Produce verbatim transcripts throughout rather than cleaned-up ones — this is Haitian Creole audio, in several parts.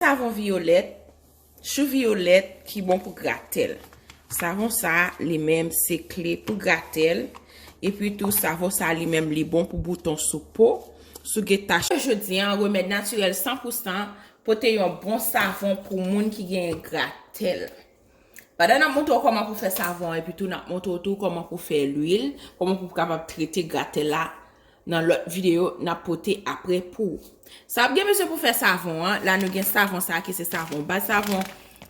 Savon viyolèt, chou viyolèt ki bon pou gratèl. Savon sa, li menm, se kle pou gratèl. Epi tou, savon sa, li menm, li bon pou bouton sou po, si w gen tach. Jodi a, remèd natirèl san pou san, pote yon bon savon pou moun ki gen gratèl. Pandan n ap montre w kòman pou fè savon an, epi tou n ap montre w tou kòman pou fè lwil, kòman pou w kapab trete gratèl la nan lòt videyo n ap pote apre pou ou. Sa w ap gen bezwen pou fè savon an, la nou gen savon sa ki se savon baz savon,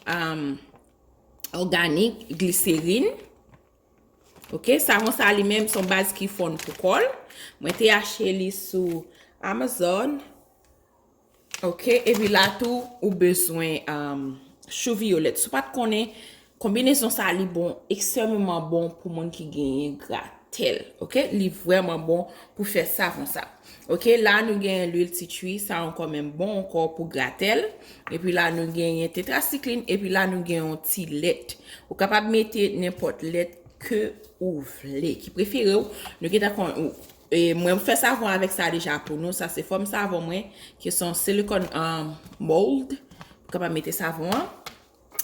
um, òganik, gliserin. Ok, savon sa li menm se yon baz ki fonn pou kò l. Mwen te achte li sou Amazon. Ok, epi la tou, ou bezwen, um, chou viyolèt. Si w pa t konnen, konbinezon sa li bon, ekstrèmeman bon pou moun ki genyen gratèl. Ok, li vrèman bon pou fè savon sa. Ok, la nou gen lwil titri, sa ankò menm bon ankò pou gratèl. Epi la nou genyen tetrasiklin, epi la nou gen yon ti lèt. Ou kapab mete nenpòt lèt ke ou vle, ki prefere w. Nou gentan konn, ou, e, mwen, m fè savon avèk sa deja pou nou. Sa se fòm savon mwen, ki se yon silicone, um, mold. Ou kapab mete savon an.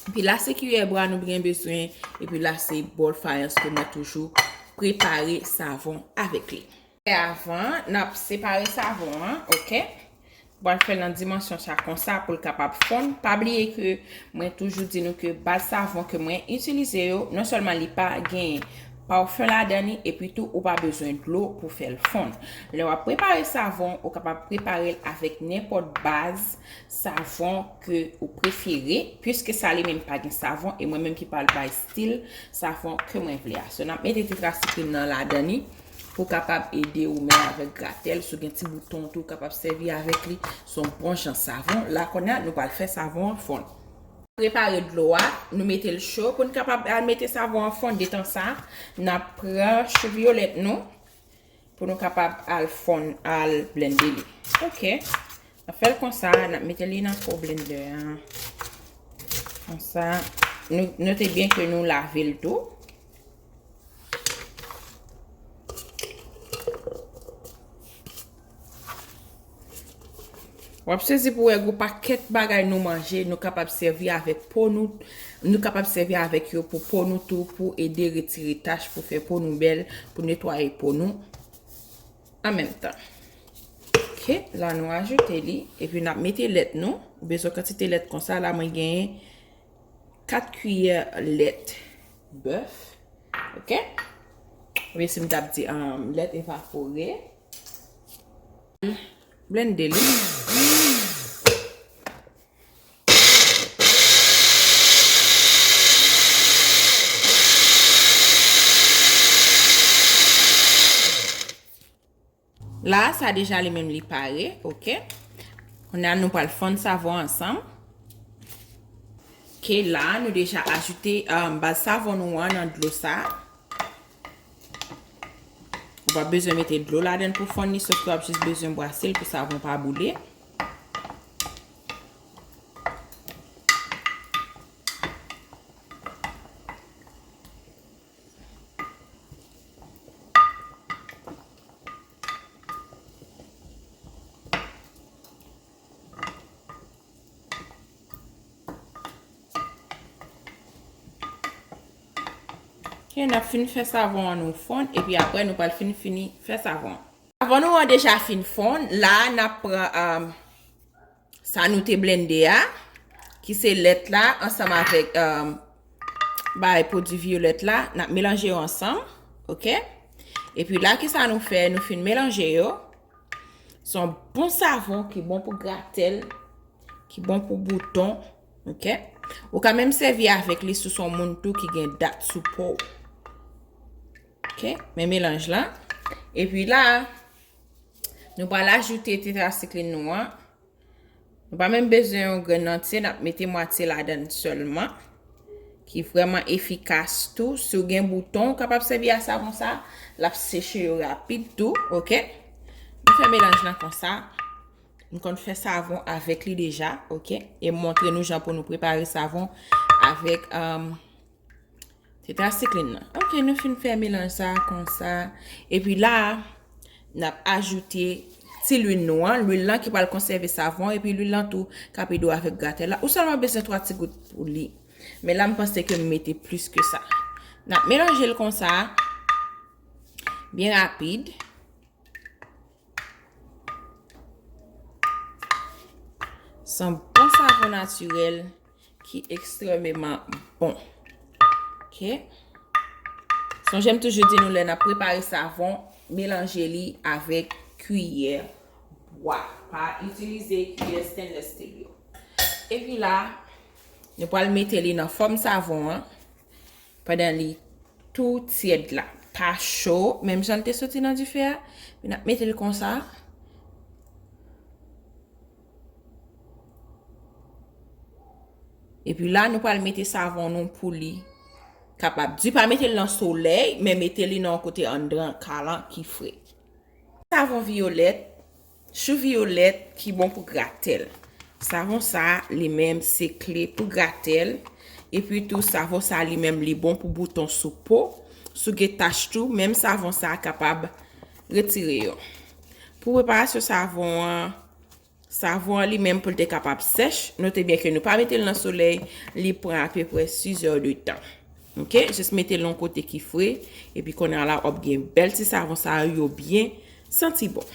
Epi la se kiyè bwa nou gen bezwen. Epi la se bòl fayans ke mwen toujou prepare savon avèk li. Avan, n ap separe savon an, ok? Ou pral fè l nan dimansyon sa konsa pou l kapab fonn. Pa bliye ke mwen toujou di nou ke baz savon ke mwen itilize yo, non sèlman li pa gen pafen ladan li, epi tou ou pa bezwen dlo pou fè l fonn. Lè w ap prepare savon, ou kapab prepare l avèk nenpòt baz savon ke ou prefere, piske sa li menm pa gen savon, e mwen menm ki pral bay stil savon ke mwen vle a. So, n ap mete tetrasiklin nan ladan li pou kapab ede ou menm avèk gratèl. Si w gen ti bouton tou, ou kapab sèvi avèk li. Se yon bon jan savon. La, kounye a, nou pral fè savon an fonn. Prepare dlo a, nou mete l cho pou n kapab al mete savon an fonn. Detan sa, n ap pran chou viyolèt nou pou nou kapab al fonn, al blende li. Ok. N ap fè l konsa, n ap mete li nan fo blendè a. Konsa, nou, note byen ke nou lave l tou. W ap sezi pou wè gwo pakèt bagay nou manje, nou kapab sèvi avèk po nou, nou kapab sèvi avèk yo pou po nou tou, pou ede retire tach, pou fè po nou bèl, pou netwaye po nou an menm tan. Ok, la nou ajoute li, epi n ap mete lèt nou. Ou bezwen kantite lèt konsa, la mwen genyen kat kiyè lèt bèf. Ok? Oubyen si m t ap di, um, lèt evapore. Blende li. La, sa deja li menm li pare, ok. Kounye a nou pral fonn savon ansanm. Ok, la, nou deja ajoute, um, baz savon nou an nan dlo sa. Ou pa bezwen mete dlo ladan l pou fonn li, sòf ke w ap jis bezwen bwase l pou savon pa boule. Ok, n ap fin fè savon an nou fonn, epi apre nou pral fin fini fè savon an. Savon nou an deja fin fonn, la n ap pran, um, sa nou te blende a, ki se lèt la, ansanm avèk, um, bay pwodui viyolèt la, n ap melanje yo ansanm, ok? Epi la, kisa nou fè? Nou fin melanje yo. Se yon bon savon ki bon pou gratèl, ki bon pou bouton, ok? Ou ka menm sèvi avèk li si w se yon moun tou ki gen dat sou po w. Ok, men melanj la. Epi la, nou pral ajoute tetrasiklin nou an. Nou pa menm bezwen yon grenn antye, n ap mete mwatye ladan l sèlman. Ki vrèman efikas tou. Si w gen bouton, ou kapab sèvi a savon sa. L ap seche yo rapid tou, ok? Nou fè melanj lan konsa. Nou konn fè savon avèk li deja, ok? E m montre nou jan pou nou prepare savon avèk, um, tetrasiklin nan. Ok, nou fin fè melanj sa konsa. Epi la, n ap ajoute ti lwil nou an, lwil lan ki pral konsève savon, epi lwil lan tou k ap ede w avèk gratèl la. Ou sèlman bezwen twa ti gout pou li. Men la, m panse ke m mete plis ke sa. N ap melanje l konsa, byen rapid. Se yon bon savon natirèl ki ekstrèmeman bon. Ok? Sonje m toujou di nou, lè n ap prepare savon, melanje li avèk kiyè bwa. Pa itilize kiyè stainless steel yo. Epi la, nou pral mete li nan fòm savon an pandan li tou tyèd la. Pa cho, menm jan l te soti nan dife a. Epi n ap mete l konsa. Epi la, nou pral mete savon nou pou li kapab di. Pa mete l nan solèy, men mete li nan yon kote anndan kay lan ki fre. Savon viyolèt, chou viyolèt ki bon pou gratèl. Savon sa, li menm, se kle pou gratèl. Epi tou, savon sa, li menm, li bon pou bouton sou po. Si w gen tach tou, menm savon sa kapab retire yo. Pou preparasyon savon an, savon an li menm pou l te kapab sèch, note byen ke nou pa mete l nan solèy, li pran apeprè sis è de tan. Ok? Jis mete l yon kote ki fre, epi kounye a la, w ap gen bèl ti savon sa yo, yo byen santi bon.